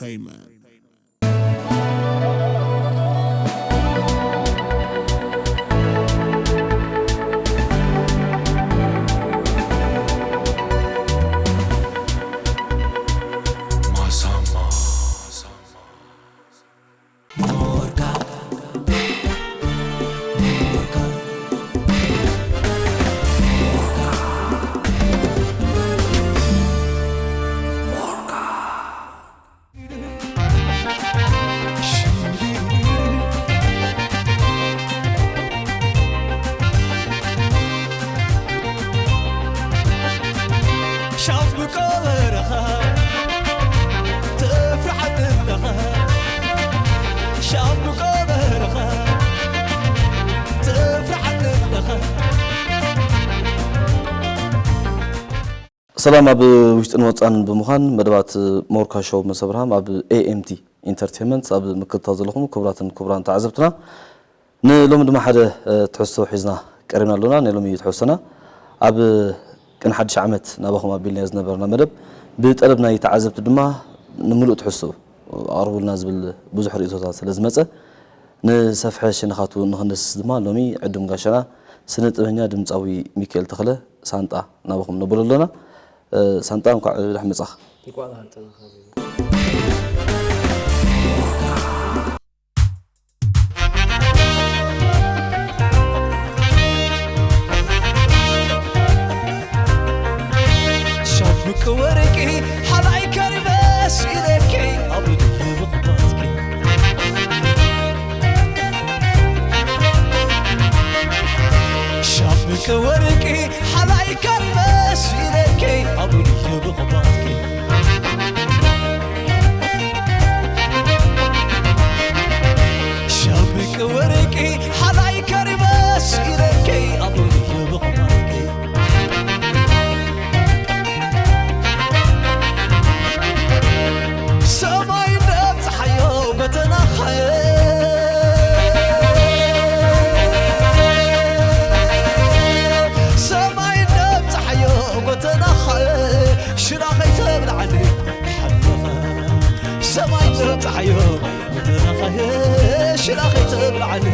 Amen. ሻምብቆ በረኻ ትፍርሓት ኣለኻ፣ ሻምብቆ በረኻ ትፍርሓት ኣለኻ። ሰላም ኣብ ውሽጥን ወጻን ብምዃን መደባት ሞርካ ሾው ምስ ኣብርሃም ኣብ ኤ ኤም ቲ ኢንተርቴይንመንት ኣብ ምክትታል ዘለኹም ክቡራትን ክቡራን ተዓዘብትና፣ ንሎሚ ድማ ሓደ፣ እ፣ ትሕዝቶ ሒዝና ቀሪብና ኣሎና። ናይ ሎሚ ትሕዝቶና ኣብ ቅነ ሓድሽ ዓመት ናባኹም ኣቢልናዮ ዝነበርና መደብ ብጠለብ ናይ ተዓዘብቲ ድማ ንምሉእ ትሕዝቶ ኣቕርቡልና ዝብል ብዙሕ ርእይቶታት ስለ ዝመጸ፣ ንሰፍሐ ሸነኻቱ ንኽንደስስ ድማ ሎሚ ዕዱም ጋሻና ስነ ጥበበኛ ድምጻዊ ሚካኤል ተኽለ ሳንጣ ናባኹም ነብሎ ኣሎና። እ፣ ሳንጣ እንኳዕ ደሓን መጻኻ። እንኳዕ ደሓን ጸናኻ። ሻምብቆ ወርቂ ሓላይ ከርበስ ኢለኪ ኣብ ልቢ ብቕባትኪ። ሻምብቆ ወርቂ ሓላይ ከርበስ ኢለኪ ኣብ ልቢ ብቕባትኪ። ሻምብቆ ወርቂ ሓላይ ከርበስ ኢለኪ ኣብ ልቢ ብቕባትኪ። ሰማይ ደም ጸሓዮ ጎተናኸ፣ ሰማይ ደም ጸሓዮ ጎተናኸ፣ ሽራ ከይተብልዓኒ ሓለኸ። ሰማይ ደም ጸሓዮ ጎተናኸ፣ ሽራ ከይተብልዓኒ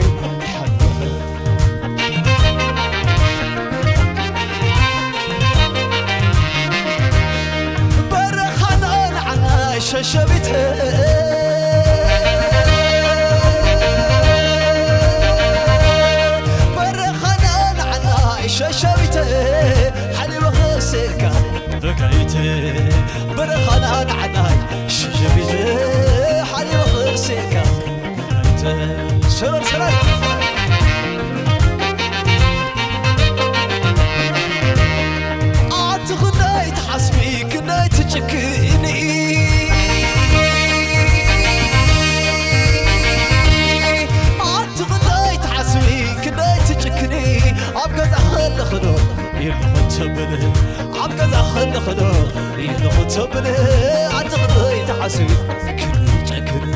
ሓለኸ። በረኻና ንዓናይ ሸሸቢት፣ በረኻና ንዓናይ ሸሸቢት፣ ሓሊበ ክስእልካ በጋይት፣ በረኻና ንዓናይ ሸሸቢት፣ ሓሊበ ክስእልካ ሰላም፣ ሰላም። ኣቲ ክንደይ ትሓስቢ፣ ክንደይ ትጭክኒ። ኣቲ ክንደይ ትሓስቢ፣ ክንደይ ትጭክኒ። ኣብ ገዛ ከለኽዶ ይልኹ ተብል፣ ኣብ ገዛ ከለኽዶ ይልኹ ተብል። ኣቲ ክንደይ ትሓስቢ፣ ክንደይ ትጭክኒ።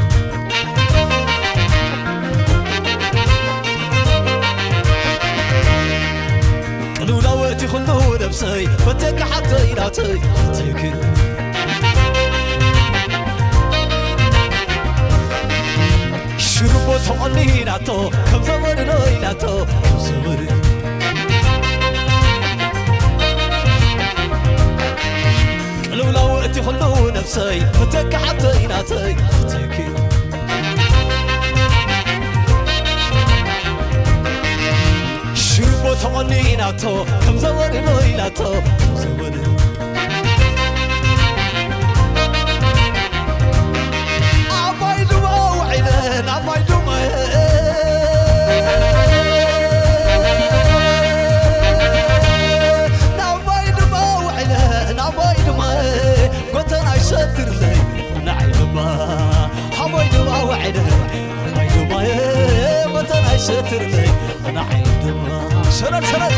ቅልውላው እቲ ኩሉ ነብሰይ ፈተካ ሓተይ ናተይ ፈተክ ሽርቦ ተቆኒናቶ ከም ዘመድዶ ኢላቶ ከም ዘመድ ቅልውላው እቲ ኩሉ ነብሰይ ፈተካ ሓተይ ናተይ ፈተክ ሽርቦ ተቆኒናቶ ከም ዘወድዶ ኢላቶ ከም ዘወድዶ ኣባይ ዱባ ውዒለ ናባይ ዱባ ናባይ ዱባ ውዒለ ናባይ ዱባ ጎተና ይሰትርለይ ንዓይ ዱባ ሓባይ ዱባ ውዒለ ሓባይ ዱባ ጎተና ይሰትርለይ ንዓይ ዱባ ሰላም ሰላም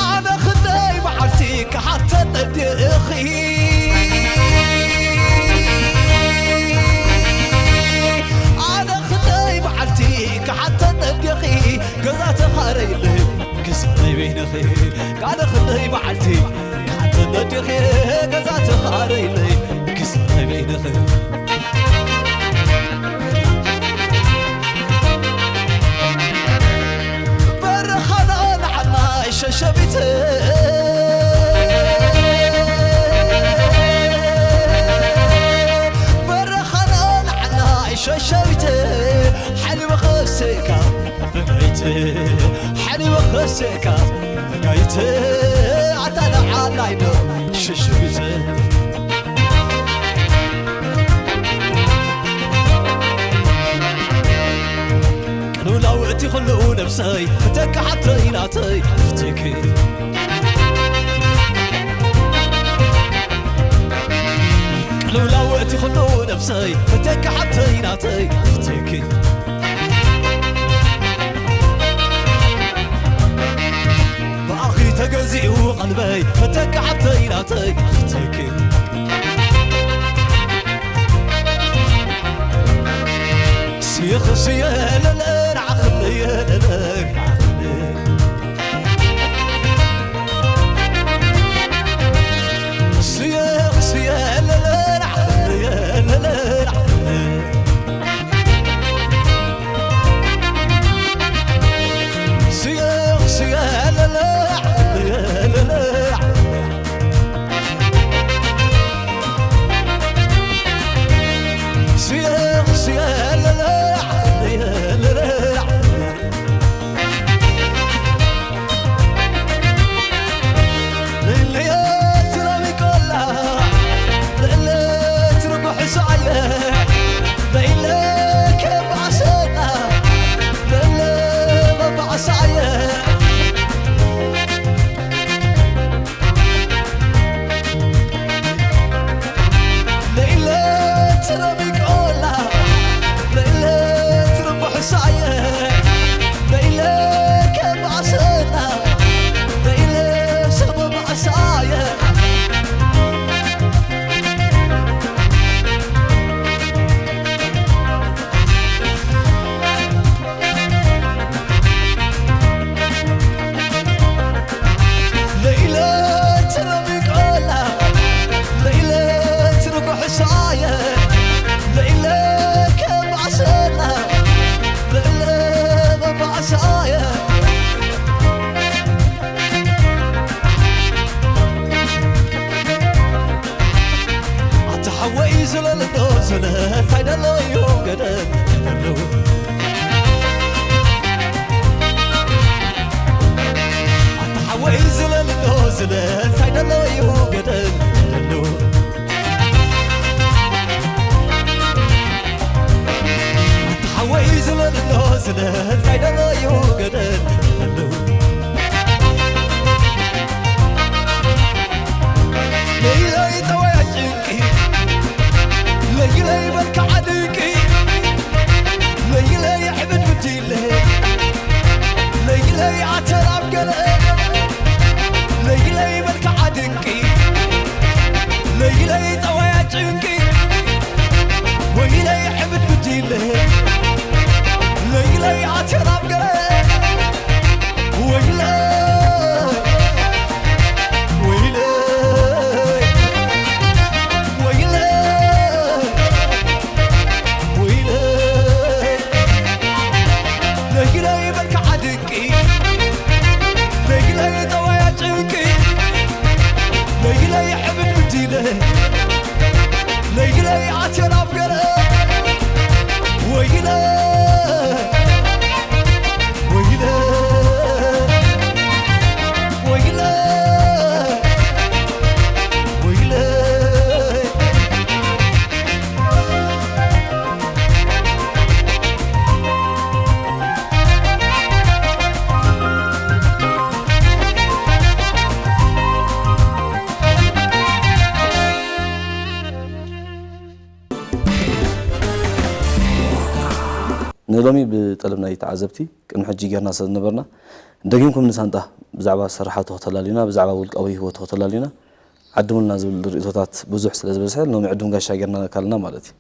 ኣነ ክንደይ መዓልቲ ክሓተት ነዲኺ ኣነ ክንደይ መዓልቲ ክሓተት ነዲኺ ገዛ ተኻረይለይ ክሳረይ በይንኺ ኣነ ክንደይ መዓልቲ ሓሊበ ከስእካ ብጋይት ሓሊበ ከስእካ ብጋይት ኣታ ንዓናይ ዶ ሽሽ ግዘ ቅልውላው እቲ ኩሉ ነብሰይ ፍተካ ሓብተይ ናተይ ፍትኪ ቅልውላው እቲ ኩሉ ነብሰይ ፍተካ ሓብተይ ናተይ ፍትኪ ብኣኺ ተገዚኡ ቀልበይ ፈተካ ሓብተይ ናተይ ፍትኪ ስየ ክስየ ለለ ንዓኽለየ ለለ ስየ ክስየ ለለ ንዓኽለየ ለለ ስየ ክስየ ለለ ንዓኽለየ ለለ ኣቲ ሓወይ ዝለልዶ ዝለ እንታይ ደለዩ ገደል ደለዉ ኣቲ ሓወይ ዝለልዶ ዝለ እንታይ ደለዩ ገደል ደለዉ ኣቲ ሓወይ ዝለልዶ ዝለ እንታይ ደለዩ ገደል ደለዉ ለይለይ ጠወያ ጭንቂ ለይለይ በልካ ዓድቂ ለይለይ ሕብድ ብድለ ለይለይ ኣተራብ ገለ ለይለይ በልካ ዓድቂ ለይለይ ጠወያ ጭንቂ ወይለይ ሕብድ ብድለ ለይለይ ኣተራብ ገለ ወይለ ወይለ ወይለ ወይለ ለይለይ በልካ ዓድቂ ለይለይ ጠዋያ ጭንቂ ለይለይ ሕብድ ብድለ ለይለይ ኣትዮ ናብ ገረ ወይለ ወይለ ወይለ ወይለ ንሎሚ ብጠለብ ናይ ተዓዘብቲ ቅድሚ ሕጂ ጌርና ስለ ዝነበርና ደጊምኩም ንሳንጣ ብዛዕባ ስራሓቱ ከተላልዩና ብዛዕባ ውልቃዊ ህይወቱ ከተላልዩና ዓድሙልና ዝብል ርእቶታት ብዙሕ ስለ ዝበዝሐ ሎሚ ዕዱም ጋሻ ጌርና ካልና ማለት እዩ።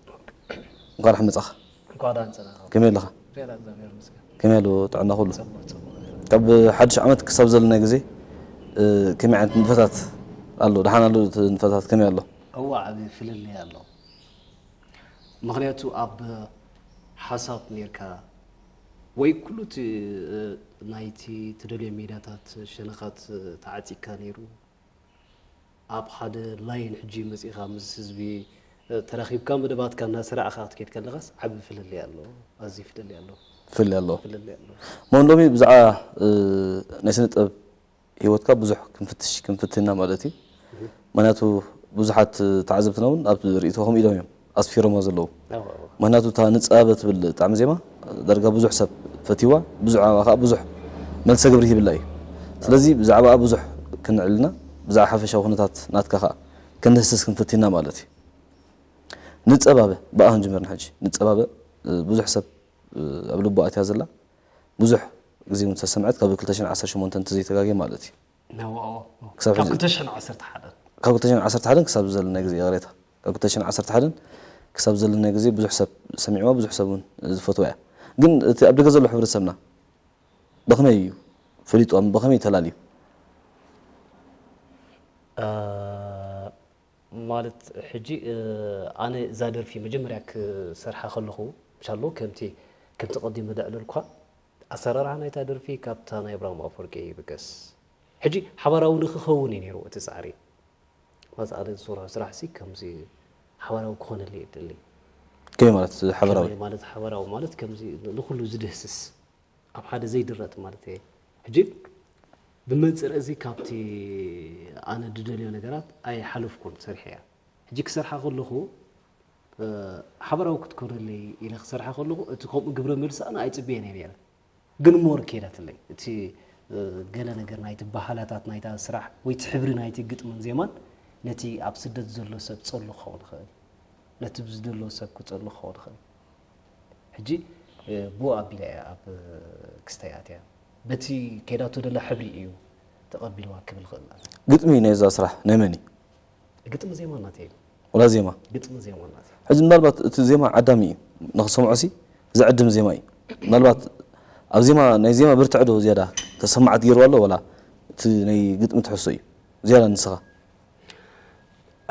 እንኳን ደሓን መጻኻ። እንኳን ደሓን ጸናኻ። ከመይ ኣለኻ? ሪያላ እግዚኣብሔር ይመስገን። ከመይ ኣሎ ጥዕና ኩሉ? ጽቡቕ፣ ጽቡቕ። ካብ ሓድሽ ዓመት ክሳብ ዘለና ግዜ፣ እ፣ ከመይ ዓይነት ንጥፈታት ኣሎ? ደሓን ኣሎ እቲ ንጥፈታት ከመይ ኣሎ? እዋ፣ ዓቢ ፍልልይ ኣሎ። ምኽንያቱ ኣብ ሓሳብ ኔርካ ወይ ኩሉ እቲ፣ እ፣ ናይቲ ትደልዮ ሜዳታት፣ ሸነኻት፣ እ፣ ተዓጺካ ነይሩ። ኣብ ሓደ ላይን ሕጂ መጺኻ ምስ ህዝቢ ተራኺብካ መደባትካ እናሰራዕኻ ክትከይድ ከለኻስ ዓቢ ፍልልይ ኣሎ። ኣዝዩ ፍልልይ ኣሎ። ፍልልይ ኣሎ። ፍልልይ ኣሎ። እሞ ሎሚ ብዛዕባ ናይ ስነ ጥበብ ሂወትካ ብዙሕ ክንፍትሽ ክንፍትና ማለት እዩ። ምክንያቱ ብዙሓት ተዓዘብትና እውን ኣብ ርእይቶ ከምኡ ኢሎም እዮም ኣስፊሮሞ ዘለዉ። ምክንያቱ እታ ንፃበ ትብል ጣዕሚ ዜማ ዳርጋ ብዙሕ ሰብ ፈትይዋ፣ ብዙሕ ኣብኣ ከዓ ብዙሕ መልሰ ግብሪ ሂብላ እዩ። ስለዚ ብዛዕባኣ ብዙሕ ክንዕልና ብዛዕባ ሓፈሻዊ ኩነታት ናትካ ከዓ ክንድህስስ ክንፍትና ማለት እዩ። ንፀባበ ብኣ ክንጅምር ንሕጂ። ንፀባበ ብዙሕ ሰብ ኣብ ልቡ ኣትያ ዘላ ብዙሕ ግዜ እውን ተሰምዐት ካብ ክልተ ሽሕን ዓሰርተ ሸሞንተን እንተዘይተጋግየ ማለት እዩ። ነዋኦ ክሳብ ካብ ሕዚ- ክልተ ሽሕን ዓሰርተ ሓደን ካብ ክልተ ሽሕን ዓሰርተ ሓደን ክሳብ ዘለናይ ግዜ ይቕሬታ ካብ ክልተ ሽሕን ዓሰርተ ሓደን ክሳብ ዘለናይ ግዜ ብዙሕ ሰብ ሰሚዕዋ ብዙሕ ሰብ እውን ዝፈትዋ እያ። ግን እቲ ኣብ ደገ ዘሎ ሕብረተሰብና ብኸመይ እዩ ፈሊጥዋ ብኸመይ ተላልዩ? ማለት ሕጂ ኣነ እዛ ደርፊ መጀመርያ ክሰርሓ ከለኹ ሻሎ ከምቲ ከምቲ ቀዲመ ዘዕለልኳ ኣሰራርሓ ናይታ ደርፊ ካብታ ናይ ኣብርሃም ኣፈወርቂ ይብገስ። ሕጂ ሓባራዊ ንክኸውን እዩ ነይሩ እቲ ፃዕሪ። ማለት ኣነ ዝሰርሖ ስራሕ ሲ ከምዚ ሓባራዊ ክኾነለይ ይደሊ። ከመይ ማለት ሓበራዊ? ከመይ ማለት ሓባራዊ ማለት ከምዚ ንኹሉ ዝድህስስ ኣብ ሓደ ዘይድረት ማለት እየ። ሕጂ ብመንፅር እዚ ካብቲ ኣነ ዝደልዮ ነገራት ኣይሓለፍኩን ሰሪሐያ። ሕጂ ክሰርሓ ከለኹ ሓበራዊ ክትኮነለይ ኢለ ክሰርሓ ከለኹ እቲ ከምኡ ግብረ መልሲ ኣነ ኣይፅብየን እየ ነይረ። ግን ሞር ከይዳትለይ እቲ ገለ ነገር ናይቲ ባህላታት ናይታ ስራሕ ወይ እቲ ሕብሪ ናይቲ ግጥምን ዜማን ነቲ ኣብ ስደት ዘሎ ሰብ ጸሉ ክኸውን ይኽእል፣ ነቲ ብዝደሎ ሰብ ክጸሉ ክኸውን ይኽእል። ሕጂ ብኡ ኣቢላ እያ ኣብ ክስተይ ኣትያ። በቲ ከይዳቶ ደላ ሕብሪ እዩ ተቐቢልዋ ክብል ይኽእል ማለት እዩ። ግጥሚ ናይዛ ስራሕ ናይ መን እዩ? ግጥሚ ዜማ ናተይ እዩ። ወላ ዜማ? ግጥሚ ዜማ ናተይ። ሕጂ ምናልባት እቲ ዜማ ዓዳሚ እዩ ንክሰምዖ ሲ ዝዕድም ዜማ እዩ። ምናልባት ኣብ ዜማ ናይ ዜማ ብርትዕ ዶ ዝያዳ ተሰማዓት ገይርዋ ኣሎ ወላ እቲ ናይ ግጥሚ ትሕዝቶ እዩ ዝያዳ ንስኻ?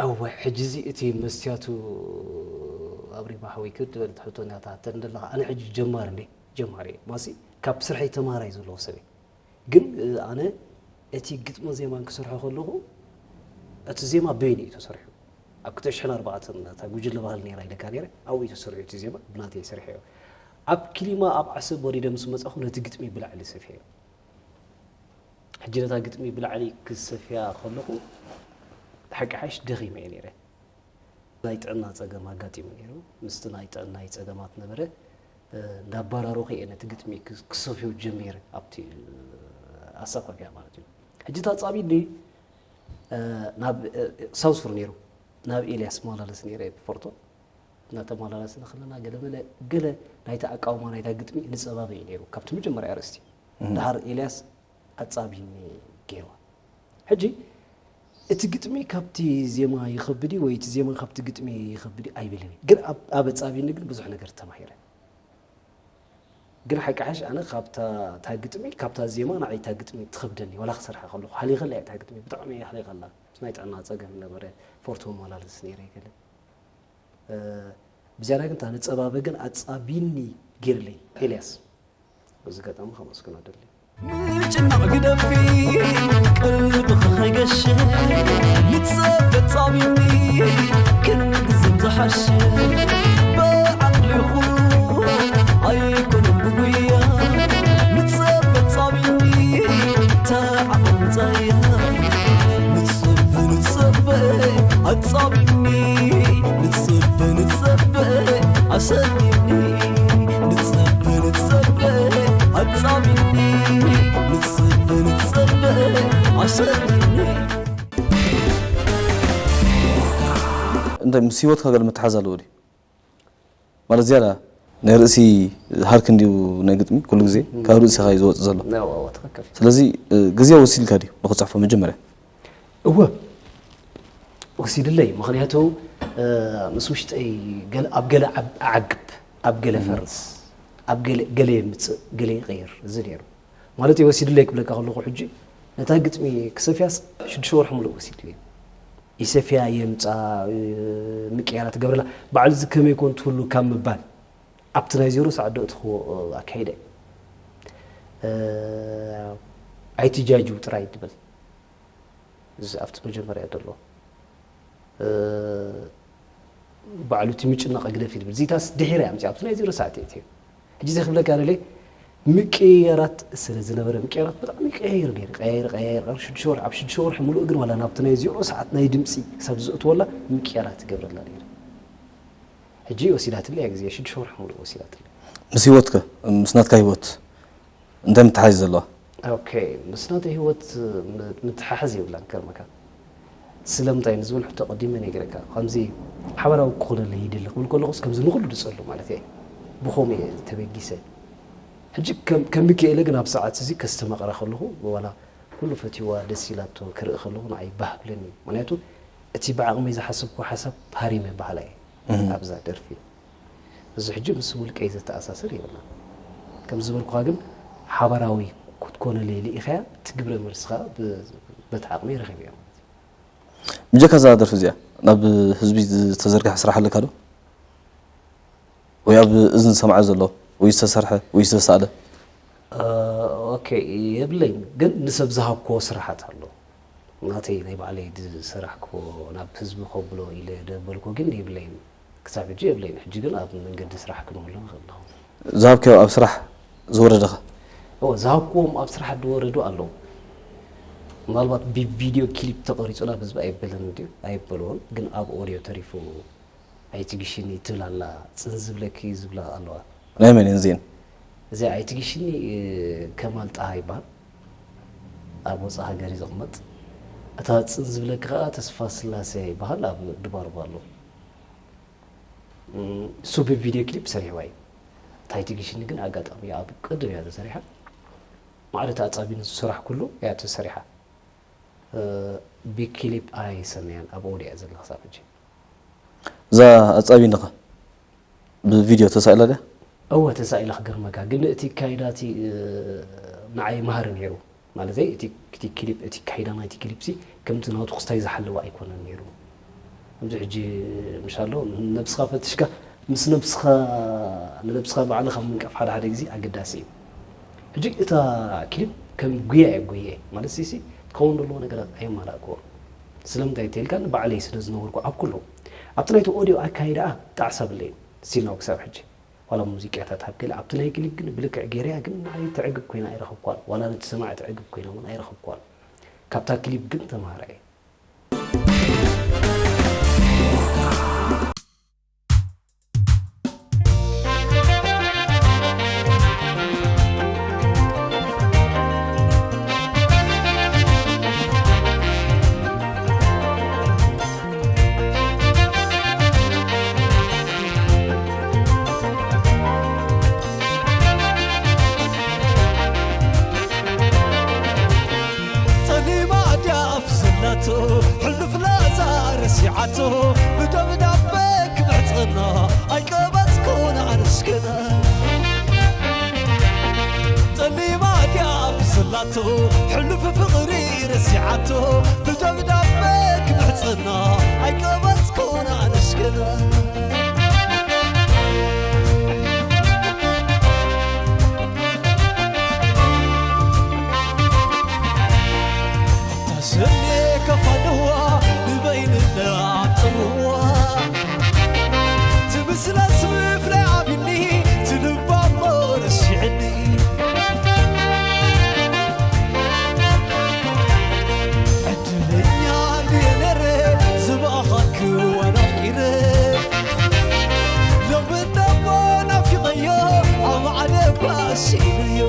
እወ ሕጂ እዚ እቲ መስትያቱ ኣብሪማ ሓወይ ክብል ዝበለት ሕቶ እናተሃተኒ ዘለኻ ኣነ ሕጂ ጀማሪ እንዴ ጀማሪ እየ ማሲ ካብ ስርሐይ ተማሃራይ ዘለዎ ሰብ እየ። ግን ኣነ እቲ ግጥሚ ዜማን ክሰርሖ ከለኹ እቲ ዜማ በይኑ እዩ ተሰሪሑ። ኣብ ክልተ ሽሕን ኣርባዕተን እታ ጉጅለ ባህሊ ነይራ ኢለካ ነይረ ኣብኡ እዩ ተሰሪሑ እቲ ዜማ ብናተይ ሰሪሐዮ። ኣብ ክሊማ ኣብ ዓሰብ ወሪደ ምስ መፃኹ ነቲ ግጥሚ ብላዕሊ ሰፊሐዮ። ሕጂ ነታ ግጥሚ ብላዕሊ ክሰፍያ ከለኹ ሓቂ ሓሽ ደኺመ እየ ነይረ። ናይ ጥዕና ጸገም ኣጋጢሙ ነይሩ። ምስቲ ናይ ጥዕናይ ጸገማት ነበረ እንዳባራሮኸ እየ ነቲ ግጥሚ ክሰፍዮ ጀሚረ ኣብቲ ኣሳፋፍያ ማለት እዩ። ሕጂ እታ ጻቢኒ ናብ ሳውሱር ነይሩ ናብ ኤልያስ መላለስ ነይረ ብፎርቶ እናተመላለስና ከለና ገለመለ ገለ ናይቲ ኣቃውማ ናይታ ግጥሚ ንጸባበ እዩ ነይሩ ካብቲ መጀመርያ ኣርእስቲ ድሓር ኤልያስ ኣጻቢኒ ገይርዋ። ሕጂ እቲ ግጥሚ ካብቲ ዜማ ይኸብድ እዩ ወይ እቲ ዜማ ካብቲ ግጥሚ ይኸብድ እዩ ኣይብልን እየ። ግን ኣብ ኣብ ኣጻቢኒ ግን ብዙሕ ነገር ተማሂረ። ግን ሓቂ ሓሽ ኣነ ካብታ እታ ግጥሚ ካብታ ዜማ ንዓይ እታ ግጥሚ ትኸብደኒ ዋላ ክሰርሓ ከለኹ ሃሊኸላ እያ እታ ግጥሚ ብጣዕሚ እየ ሃሊኸላ። ምስ ናይ ጥዕና ጸገም ነበረ ፎርቶ መላለስ ነይረ ገለ ብዝያዳ ግን እታ ንጸባበ ግን ኣጻቢኒ ገይርለይ ኤልያስ። በዚ ኣጋጣሚ ከመስግኖ እደሊ። ምጭናቕ ግደፊ ቀልብኺ ከይገሸ ንጸበ ጻዊኒ ክንግዝም ዝሓሸ ብዓቕሊ ይኹን ኣይኮነን ብጉያ ንጸበ ጻዊኒ ተዓቕምጻያ ንጸበ ንጸበ ኣጻዊኒ ንጸበ ንጸበ ኣሰኒኒ ንጸበ ንጸበ ኣጻሚኒ ንጸበ ንጸበ ኣሰኒኒ እንታይ ምስ ህይወትካ ገለ መተሓዝ ኣለዎ ድዩ? ማለት ዝያዳ ናይ ርእሲ ሃርክ እንዲዩ ናይ ግጥሚ ኩሉ ግዜ ካብ ርእስኻ እዩ ዝወፅእ ዘሎ። ነዎ ትኽክል። ስለዚ ግዜ ወሲድልካ ድዩ ንክፅሕፎ መጀመርያ? እወ ወሲድለይ። ምኽንያቱ ምስ ውሽጠይ ገለ- ኣብ ገለ ዓብ- ኣዓግብ ኣብ ገለ ፈርስ ኣብ ገለ ገለ የምፅእ ገለ ይቐይር እዚ ነይሩ ማለት እዩ። ወሲድለይ ክብለካ ከለኹ ሕጂ ነታ ግጥሚ ክሰፍያስ ሽዱሽተ ወርሒ ሙሉእ ወሲድለይ። ይሰፍያ የምፃ ምቅያራ ትገብረላ ባዕሉ እዚ ከመይ ኮን ትህሉ ካብ ምባል ኣብቲ ናይ ዜሮ ሳዕ ዶ እትኽዎ ኣካይደ ኣይትጃጅው ጥራይ ትብል። እዚ ኣብቲ መጀመርያ ዘሎ ባዕሉ እቲ ምጭናቕ ግደፍ ይብል። እዚታስ ድሒረ ኣምፅኣ ኣብቲ ናይ ዜሮ ሰዓት እትዩ። ሕጂ ዘክብለካ ደለ ምቅያራት ስለ ዝነበረ ምቅያራት ብጣዕሚ ቀያይር ነይሩ። ቀያይር፣ ቀያይር፣ ቀያይር፣ ሽዱሽተ ወርሒ፣ ኣብ ሽዱሽተ ወርሒ ሙሉእ ግን ዋላ ናብቲ ናይ ዜሮ ሰዓት ናይ ድምፂ ክሳብ ዝእትወላ ምቅያራት ትገብረላ ነይሩ። ሕጂ ወሲዳትለይ እያ ግዜ፣ ሽዱሽተ ወርሒ ሙሉእ ወሲዳትለይ። ምስ ህይወትከ፣ ምስ ናትካ ህይወት እንታይ ምትሓዝ ዘለዋ? ኦኬ፣ ምስ ናተይ ህይወት ም-፣ ምትሓሓዝ የብላን፣ ከርመካ። ስለምንታይ ንዝብል ሕቶ ቀዲመ ነጊረካ። ከምዚ ሓበራዊ ክኾነለይ ይደሊ ክብል ከለኹስ፣ ከምዚ ንኹሉ ዝጸሉ ማለት እየ። ብኸምኡ እየ ተበጊሰ። ሕጂ ከም፣ ከም ሚካኤለ ግን ኣብ ሰዓት እዚ ከስተማቕራ ከለኹ፣ ዋላ ኩሉ ፈትይዋ፣ ደስ ኢላቶ ክርኢ ከለኹ ንዓይ ባህ ብለኒ። ምኽንያቱ እቲ ብዓቕመይ ዝሓሰብኩዎ ሓሳብ ሃሪመ በሃላይ እየ እህ። ኣብዛ ደርፊ። እዚ ሕጂ ምስ ውልቀይ ዘተኣሳስር የብላን። ከም ዝበልኩኻ ግን ሓባራዊ ክትኮነለይ ልኢኻያ፣ እቲ ግብረ መልሲ ኸኣ ብ-፣ በቲ ዓቕመይ ረኺበዮ ማለት እዩ። ብጀካ እዛ ደርፊ እዚኣ ናብ ህዝቢ ዝተዘርግሐ ስራሕ ኣለካ ዶ? ወይ ኣብ እዝኒ ዝሰምዖ ዘሎ ወይ ዝተሰርሐ ወይ ዝተሳእለ? እ፣ ኦኬ፣ የብለይን፣ ግን ንሰብ ዝሃብክዎ ስራሓት ኣሎ። ናተይ ናይ ባዕለይ ዝሰራሕክዎ ናብ ህዝቢ ከብሎ ኢለ ደበልኩ ግን የብለይን። ክሳብ ሕጂ የብለይን። ሕጂ ግን ኣብ መንገዲ ስራሕ ክንህሉ ንኽእል ኣለኹ። ዝሃብክዮ ኣብ ስራሕ ዝወረደኸ? እወ፣ ዝሃብክዎም ኣብ ስራሕ ዝወረዱ ኣለዉ። ምናልባት ብቪድዮ ክሊፕ ተቐሪጹ ናብ ህዝቢ ኣይበለን ድዩ? ኣይበልዎን፣ ግን ኣብ ኦድዮ ተሪፉ ኣይትግሽኒ ትብል ኣላ፣ ጽን ዝብለኪ ዝብላ ኣለዋ። ናይ መን እየን እዚኤን? እዚኣ ኣይትግሽኒ፣ እ፣ ከማል ጣሃ ይበሃል። ኣብ ወጻኢ ሃገር እዩ ዝቕመጥ። እታ ጽን ዝብለኪ ከኣ ተስፋ ስላሴ ይበሃል፣ ኣብ ድባርባ ኣሎ። እም፣ እሱ ብቪድዮ ክሊፕ ሰሪሕዋ እዩ። እታ ኣይትግሽኒ ግን ኣጋጣሚ ኣብ ቅድም እያ ተሰሪሓ። ማዕረ እቲ ኣጻቢኒ ዝሰራሕኩሉ እያ ተሰሪሓ። እ፣ ብክሊፕ ኣይሰነያን፣ ኣብ ኦድዮ እያ ዘላ ክሳብ ሕጂ። እዛ ኣጻቢኒ ኸ ብቪድዮ ተሳኢላ ድያ? እወ፣ ተሳኢላ ክገርመካ። ግን እቲ ካይዳ እቲ፣ እ፣ ንዓይ መሃሪ ነይሩ። ማለተይ፣ እቲ፣ እቲ ክሊፕ፣ እቲ ካይዳ ናይቲ ክሊፕሲ ከምቲ ናቱ ክስታይ ዝሓለወ ኣይኮነን ነይሩ። ከምዚ ሕጂ፣ ምሻሎ፣ ነብስኻ ፈትሽካ፣ ምስ ነብስኻ፣ ንነብስኻ ባዕልኻ ምንቃፍ ሓደ ሓደ ግዜ ኣገዳሲ እዩ። ሕጂ እታ ክሊፕ ከም ጉያ እየ ጎየ። ማለት፣ ሲሲ፣ ክኸውን ዘለዎ ነገራት ኣየማላእክዎ። ስለምንታይ ተልካ፣ ንባዕለይ ስለ ዝነበርኩ ኣብ ኩሉ፣ ኣብቲ ናይቲ ኦድዮ ኣካይዳኣ ጣዕሳ ብለይን። ስቲል ናው ክሳብ ሕጂ። ዋላ ሙዚቃታት ኣብ ገለ፣ ኣብቲ ናይ ክሊፕ ግን ብልክዕ ገይረያ፣ ግን ንዓይ ተዕግብ ኮይና ኣይረኸብኳን። ዋላ ነቲ ሰማዒ ተዕግብ ኮይና እውን ኣይረኸብኳን። ካብታ ክሊፕ ግን ተማሃራ እየ። ጸሊማ ድያ ኣብ ዘላቶ ሕሉፍ ላዛ ረሲዓቶ ብደብዳበ ክምሕጸና ኣይቀበጽኩን ኣነስከና። ጸሊማ ድያ ኣብ ዘላቶ ሕሉፍ ፍቕሪ ረሲዓቶ ብደብዳበ ክምሕጸና ኣይቀበጽኩን ኣነስከና። ታስኒ ከፋንዋ ንበይንና ጽምዋ ትምስላ ስፍለ ዓብኒ ትልባሞ ረሲዕኒ ዕድለኛ እንድየ ነረ ዝብኣኻኪ ዋናፍቂረ ሎሚ እሞ ናፊቐዮ ኣብ ዓለም እኳ ስኢነዮ።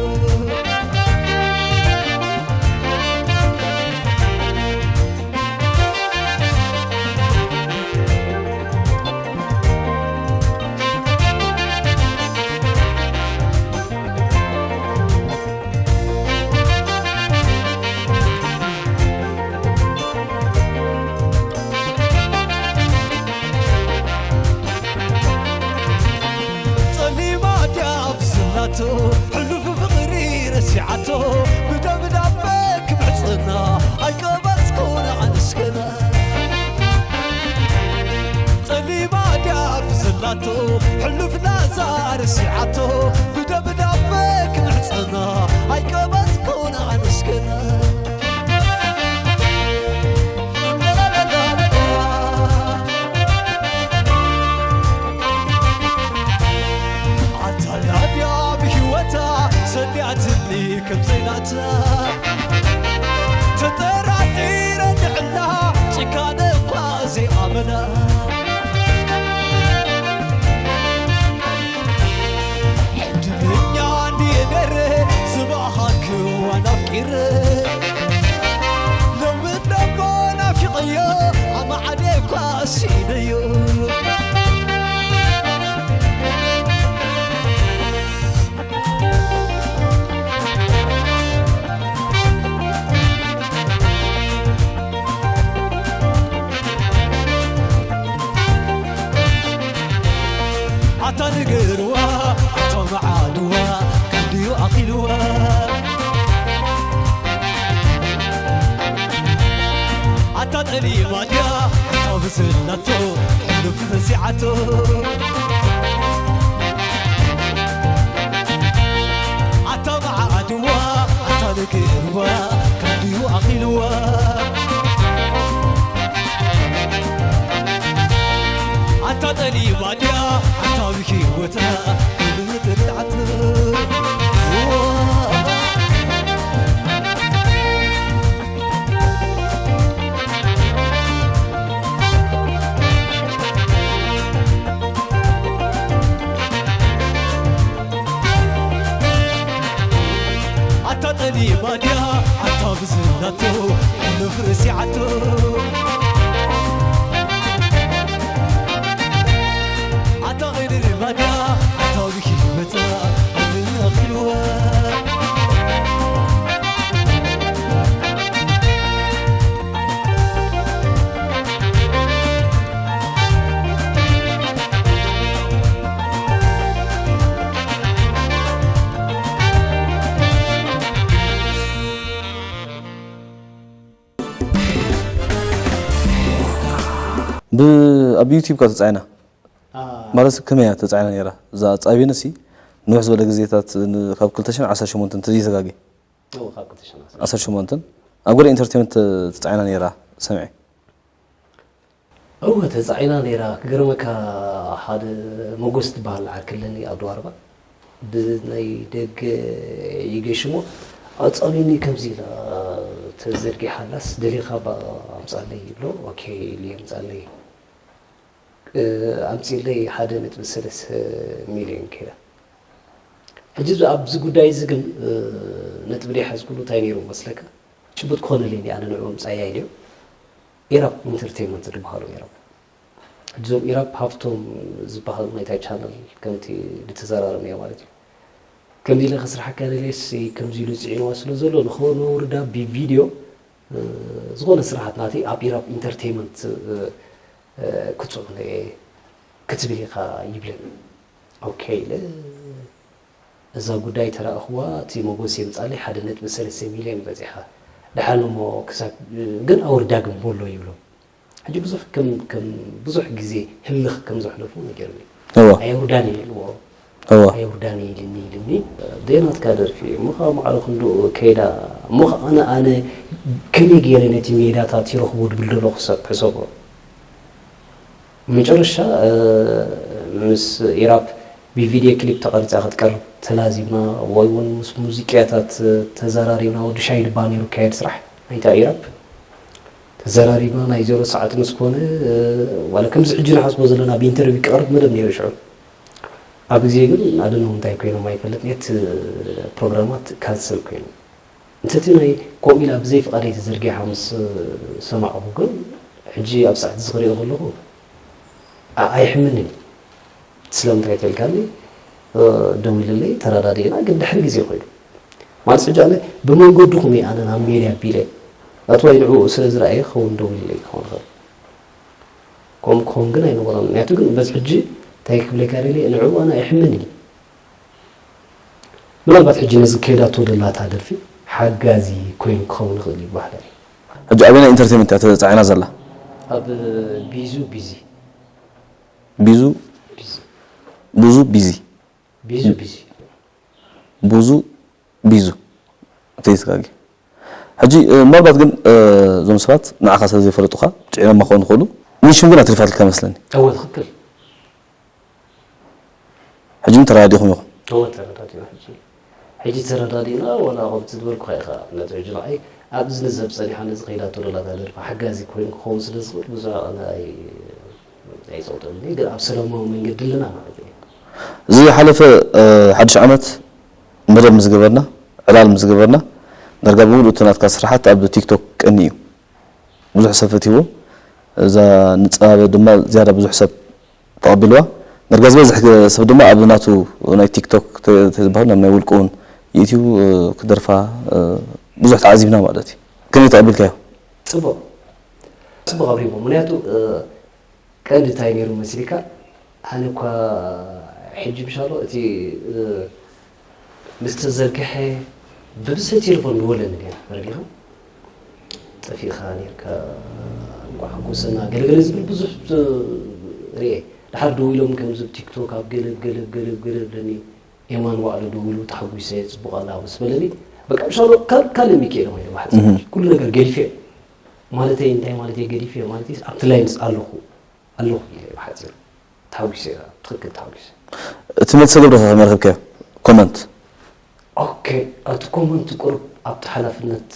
ጸሊማ ድያ ኣብ ዘላቶ ሕሉፍ ፍቕሪ ረሲዓቶ ብደብዳበ ክምሕጽና ኣይቀበጽኩን ኣነስከና። ጸሊማ ድያ ኣብ ዘላቶ ሕሉፍ ላዛ ረሲዓቶ ብደብዳበ ክምሕጽና ኣይቀበጽኩን ኣነስከና። ተጠራጢረ ንዕላ ጭካነ እኳ ዘይኣመና። ዕድለኛ እንድየ ነይረ ዝባሃልክዋን ኣፍቂረ። ሎሚ ደሞ ናፊቐዮ ኣማዕደ እኳ ስኢነዮ። ኣታ ንገርዋ፣ ኣታ መዓድዋ፣ ክንድዩ ኣኺልዋ። ኣታ ጠሊማ ድያ፣ ኣታ ብስላቶ፣ ሕሉፍ ረሲዓቶ። ኣታ መዓድዋ፣ ኣታ ንገርዋ፣ ክንድዩ ኣኺልዋ። ኣታ ጠሊማ ድያ፣ ኣታ ብሂወታ፣ ክንድዩ ተረድዓቶ። ኣታ ጠሊማ ድያ፣ ኣታ ብዝናቶ፣ ሕሉፍ ረሲዓቶ። ኣታ ቐይርባ ድያ፣ ኣታ ብሂወታ፣ ኣታ ኣኺልዋ። ብ-፣ ኣብ ዩቲዩብ ካብ ተጻዒና? አ- ማለት ከመይ እያ ተጻዒና ነይራ? እዛ ጻቢንሲ ንውሕ ዝበለ ግዜታት ን-፣ ካብ ክልተ ሽሕን ዓሰርተ ሸሞንተን እንተዘይተጋግየ። እዎ፣ ካብ ክልተ ሽሕን ዓሰርተ ሸሞንተን። ዓሰርተ ሸሞንተን ኣብ ገለ ኢንተርቴይመንት ተ-፣ ተጻዒና ነይራ ሰምዐ። እወ፣ ተጻዒና ነይራ። ክገርመካ፣ ሓደ መጎስ ዝበሃል ዓርኪ ኣለኒ ኣብ ደዋርባ። ብናይ ደገ ይገሽሞ፣ ኣጻቢኒ ከምዚ ኢላ ተዘርጊሓላስ፣ ደሊኻ ባ-፣ ኣምጻለይ ይብሎ። ኦኬ ኢሉ የምጻለይ። እ፣ ኣምጺለይ ሓደ ነጥቢ ሰለስተ ሚልዮን ከይዳ። ሕጂ ኣብዚ፣ ኣብዚ ጉዳይ እዚ ግን፣ እ፣ ነጥቢ ደይሓዝኩሉ እንታይ ነይሩ መስለካ? ጭቡጥ ክኾነለይ እንዲ ኣነ ንዕኡ ምጻያ ኢልዮ። ኢራፕ ኢንተርቴይንመንት ዝበሃሉ ነይሮም። ሕጂ እዞም ኢራፕ ሃፍቶም ዝበሃሉ ናይታ ቻነል ከምቲ ዝተዘራረብናዮ ማለት እዩ። ከምዚ ኢለ ክስርሓካ ደልየሲ ከምዚ ኢሉ ጽዒንዋ ስለ ዘሎ ንኸ-፣ ነውርዳ ብቪድዮ፣ እ፣ ዝኾነ ስራሓት ናተይ ኣብ ኢራፕ ኢንተርቴይንመንት፣ እ፣ እ፣ ክጽዕኖ እየ ክትብል ኢኻ ይብለኒ። ኦኬ ኢለ እዛ ጉዳይ ተራእኽዋ፣ እቲ መጎስ የምጻለይ ሓደ ነጥቢ ሰለስተ ሚልዮን በጺሓ። ደሓን እሞ ክሳብ ግን ኣውርዳ ግን በሎ ይብሎ። ሕጂ ብዙሕ ከም፣ ከም ብዙሕ ግዜ ህልኽ ከም ዘሕለፉ ነጊሩኒ። እወ። ኣየውርዳን እየ ኢልዎ። እወ። ኣየውርዳን እየ ኢልኒ፣ ኢልኒ። ደይ ናትካ ደርፊ እሞ፣ ካብ ማዕረ ክንድኡ ከይዳ እሞ፣ ኣነ፣ ኣነ ከመይ ገይረ ነቲ ሜዳታት ይረኽቦ ድብል ደለኹ ሰብ ሕሰቦ። መጨረሻ፣ እ፣ ምስ ኢራፕ ብቪድዮ ክሊፕ ተቐሪጻ ክትቀርብ ተላዚብና፣ ወይ እውን ምስ ሙዚቀኛታት ተዘራሪብና፣ ወዲ ሻይ ድባ ነይሩ ካየድ ስራሕ ናይታ ኢራፕ። ተዘራሪብና ናይ ዜሮ ሰዓት ምስ ኮነ፣ እ፣ ዋላ ከምዚ ሕጂ ንሓስቦ ዘለና ብኢንተርቪው ክቐርብ መደብ ነይሩ ሽዑ። ኣብ ግዜ ግን ኣደነው እንታይ ኮይኖም ኣይፈልጥን፣ የት ፕሮግራማት ካንሰል ኮይኖም። እንተ እቲ ናይ ከምኡ ኢላ ብዘይ ፍቓደይ ተዘርጊሓ ምስ ሰማዕኹ ግን፣ ሕጂ ኣብ ሰዓት እዚ ክሪኦ ከለኹ፣ ኣ-፣ ኣይሕምንን እዩ። ስለምንታይ ተልካኒ፣ እ፣ ደዊልለይ፣ ተረዳዲእና፣ ግን ድሕሪ ግዜ ኮይኑ። ማለት ሕጂ ኣነ ብመንገድኹም እየ ኣነ ናብ ሜድያ ኣቢለ። ናትዋይ ንዕኡ ስለ ዝረኣየ ክኸውን ደዊልለይ ክኸውን ይኽእል። ከምኡ ክኸውን ግን ኣይነበሮን። ምኽንያቱ ግን በዚ ሕጂ እንታይ ክብለካ ደልየ፣ ንዕኡ ኣነ ኣይሕምንን እዩ። ምናልባት ሕጂ ነዚ ከይዳቶ ደላታ ደርፊ ሓጋዚ ኮይኑ ክኸውን ይኽእል እዩ ባህላዊ። ሕጂ ኣበየናይ ኢንተርቴይመንት እያ ተጻዒና ዘላ? ኣብ ቢዙ ቢዚ። ቢዙ? ቢዚ። ቡዙ ቢዚ። ቢዙ ቢዚ። ቡዙ ቢዙ። እንተይተጋግየ። ሕጂ፣ እ፣ ምናልባት ግን፣ እ፣ እዞም ሰባት ንዓኻ ስለ ዘይፈለጡኻ ጽዒኖማ ክኾኑ ይኽእሉ። ኒሽም ግን ኣትሪፋትልካ መስለኒ። እወ፣ ትኽክል። ሕጂ ግን ተረዳዲእኹም ኢኹም። እወ፣ ተረዳዲእና ሕጂ። ሕጂ ተረዳዲእና ዋላ ከምቲ ዝበልኩኻ ኢኻ ነቲ ሕጂ ንዓይ ኣብ እዝኒ ሰብ ጸኒሓ ነዚ ከይዳቶ ደላ እታ ደርፊ ሓጋዚ ኮይኑ ክኸውን ስለ ዝኽእል ብዙሕ ኣነ ኣይ ኣይጸውጠልኒ ግን ኣብ ሰላማዊ መንገዲ ኣለና ማለት እዩ። ዝሓለፈ ሓድሽ ዓመት መደብ ምስ ገበርና ዕላል ምስ ገበርና ዳርጋ ብምሉእ እቲ ናትካ ስራሓት ኣብ ቲክቶክ ቀኒ እዩ። ብዙሕ ሰብ ፈትይዎ እዛ ንፃበ ድማ ዝያዳ ብዙሕ ሰብ ተቐቢልዋ። ዳርጋ ዝበዝሕ ሰብ ድማ ኣብ ናቱ ናይ ቲክቶክ ተዝበሃል ናብ ናይ ውልቁ እውን ዩትዩብ ክደርፋ ብዙሕ ተዓዚብና ማለት እዩ። ከመይ ተቐቢልካዮ? ፅቡቕ ፅቡቕ ኣብሪሞ ምክንያቱ ቀንዲ እንታይ ነይሩ መሲልካ ኣነ እኳ ሕጂ ምሻሎ እቲ ምስ ተዘርግሐ ብብዝሒ ቴሌፎን ንወለኒ ነይራ ተረዲኻ ጠፊእኻ ነርካ እንኳ ሓጎሰና ገለገለ ዝብል ብዙሕ ርኤ ድሓር ደው ኢሎም ከምዚ ቲክቶክ ኣብ ገለብ ገለብ ገለብ ገለብ ለኒ ኤማን ባዕሉ ደዊሉ ተሓጒሰ ጽቡቕ ኣላ ምስ በለኒ በቃ ምሻሎ ካልእ ሚካኤል ኮይኑ ባሕቲ ኩሉ ነገር ገዲፈ ማለተይ እንታይ ማለተይ ገዲፈ ማለት ኣብቲ ላይንስ ኣለኹ ኣለኹ ኢለ ብሓፂሩ ተሓጒሰ ኢኻ ትኽክል ተሓጒሰ እቲ መልሰ ገብረ ከመይ ረኸብካዮ ኮመንት ኦኬ ኣብቲ ኮመንት ቁሩብ ኣብቲ ሓላፍነት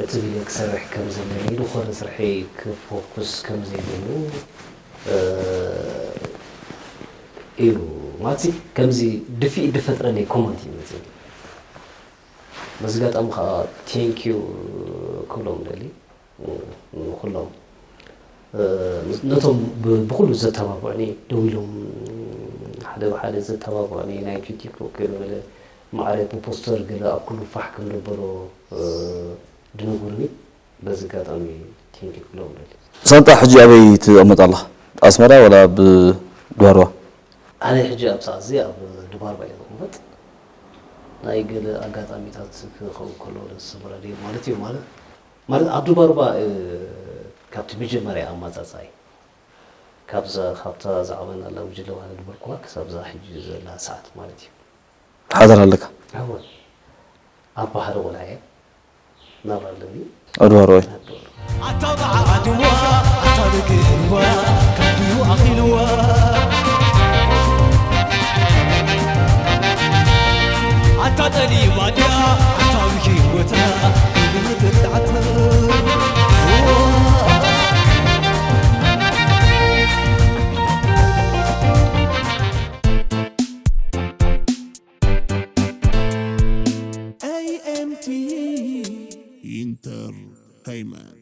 ዕትብ ኢለ ክሰርሕ ከም ዘለኒ ዝኾነ ስርሐይ ክፎኩስ ከም ዘይብሉ እዩ ማለት ከምዚ ድፍኢት ዝፈጥረለይ ኮመንት እዩ መፅእ በዚ ጋጣሚ ከዓ ቴንኪዩ ክብሎም ደሊ ንኩሎም ነቶም ብኩሉ ዘተባብዑኒ ደው ኢሎም ሓደ ብሓደ ዘተባብዑኒ ናይ ቲክቶክ ገለ ማዕረ ብፖስተር ገለ ኣብ ኩሉ ፋሕ ከም ደበሎ ድነግሩኒ በዚ ኣጋጣሚ ቴንኪ ክብሎም ደሊ። ሳንጣ ሕጂ ኣበይ ትቕመጥ ኣለኻ? ኣስመራ ወላ ኣብ ድባርዋ? ኣነ ሕጂ ኣብ ሰዓት እዚ ኣብ ድባርዋ እየ ዝቕመጥ። ናይ ገለ ኣጋጣሚታት ክኸውን ከሎ ደስ ምረድ ማለት እዩ ማለት ማለት ኣብ ድባርባ ካብቲ መጀመርያ ኣማፃፃይ ካብዛ ካብታ ዝዓበናላ ጉጅለ ባህሊ ድበርኩዋ ክሳብ እዛ ሕጂ ዘላ ሰዓት ማለት እዩ ሓደር ኣለካ ኣወ ኣባ ሓደ ቆልዓ እየ ናብራ ኣለኒ ኣብ ድባርዋ እዩ ኣታ ጣዓድዋ ኣታ ብግእዋ ካብዩ ኣኺልዋ ኣታ ጠሊባ ድያ ኣታ ብሂወታ ብልትጣዕት A M T Entertainment